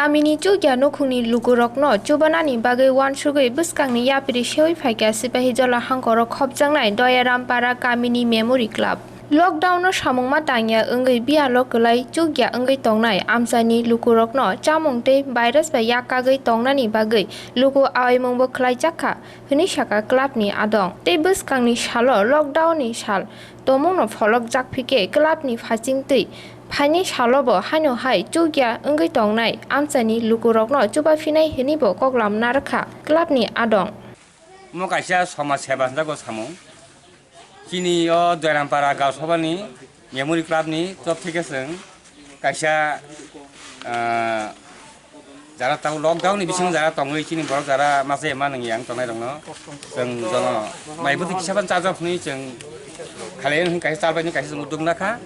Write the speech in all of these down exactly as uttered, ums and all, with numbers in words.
Kamini chukya nukhungni lukurokno chubanani bagwi uansugwi bwskangni yapri sewi phaikha Sipahijola hangkoro khopjaknai Doyarampara kamini Memory Club. Lockdown-o samung ma tangya wngwi biyalo kwlai chukya wngwi tongnai amchaini lukurokno chamung tei virus bai yak kagwi tongnani bagwi luku awaimungbo khlaijakha, hwnwi sakha club-ni adong. Tei bwskangni salo lockdown-ni sal tongmungno pholokjak phikhe club-ni phachingtwi phaini salobo haino hai chukya wngwi tongnai amchaini lukurokno chubaphinai hwnwibo koklam narwkha club-ni adong. Omo kaisa somaj seba hwnjago samung. Chini o Doyarampara Gausabani Memory Club ni top thike chwng kaisa, ah, jara tau lockdown ni bisingo jara tongwi chini borok jara masa ema nang yang tongnai rokno chwng jono mai bwtwi kisa ban charjak hwnwi chwng khalai hwn kaisa chalbai ni kaisa chwng uduk nakha.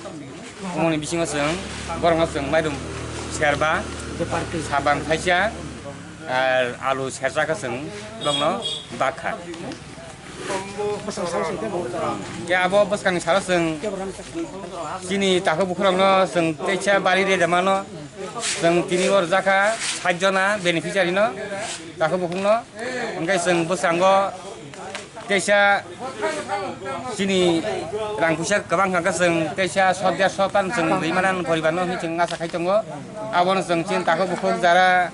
Omoni bisingo chwng borokno chwng mairum serba, saban thaisa, ar alu sersa khe chwng borokno bakha. Ke abo bwskangni salo chwng chini takhuk bukhurokno chwng teisa bari reda mano. Chwng tini o rwjakha sait jona beneficiary no, takhuk bukhukno. Hwnkhe chwng bwskango teisa chini rang puisa kwbang kha khe chwng teisa sot dersho tan chwng rwi mano poribar no hwnwi chwng asa khai tongo. Abono chwng chini takhuk bukhuk jara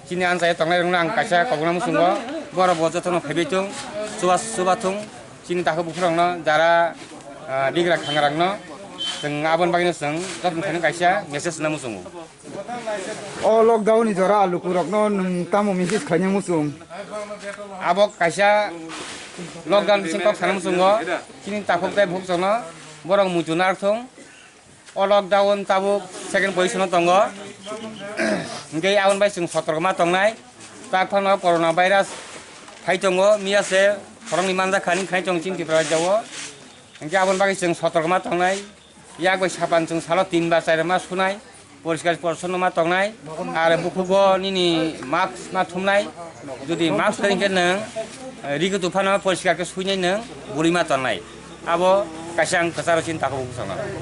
chini anchai tongnai rokno ang kaisa kokna muchungo, borok bo jotono phaibai thung, chuba chuba thung, chini takhuk bukhurokno jara, ah, bigra khangrangno chwng aboni bagwino chwng jotono khaino kaisa message rwna muchungo. O lockdown ni jora lukurokno nwng tamo message khaina muchung? Abo kaisa lockdown bising kok sana muchungo, chini takhuk tei bukhuk chwngno borok muitu narwk thung. O lockdown tabuk second position o tongo. Hingke aboni bai chwng sotorkma tongnai. Tak phano corona virus phai tongo, miya se khoroknwi manjak kha, nini khai tongo chini Tripura rajya o. Hingke aboni bagwi chwng sotorkma tongnai. Yak bai sapan chwng salo tin bar char ma sunai. Poriskar porisonno ma tongnai. Ar bukhugo nini mask ma thumnai. Jodi mask kwrwi khe nwng, eh, ri kwtwi phano poriskar khe suinai nwng bwrwi ma tongnai. Abo kaisa ang kwcharo chini takhuk bukhuk chwngno.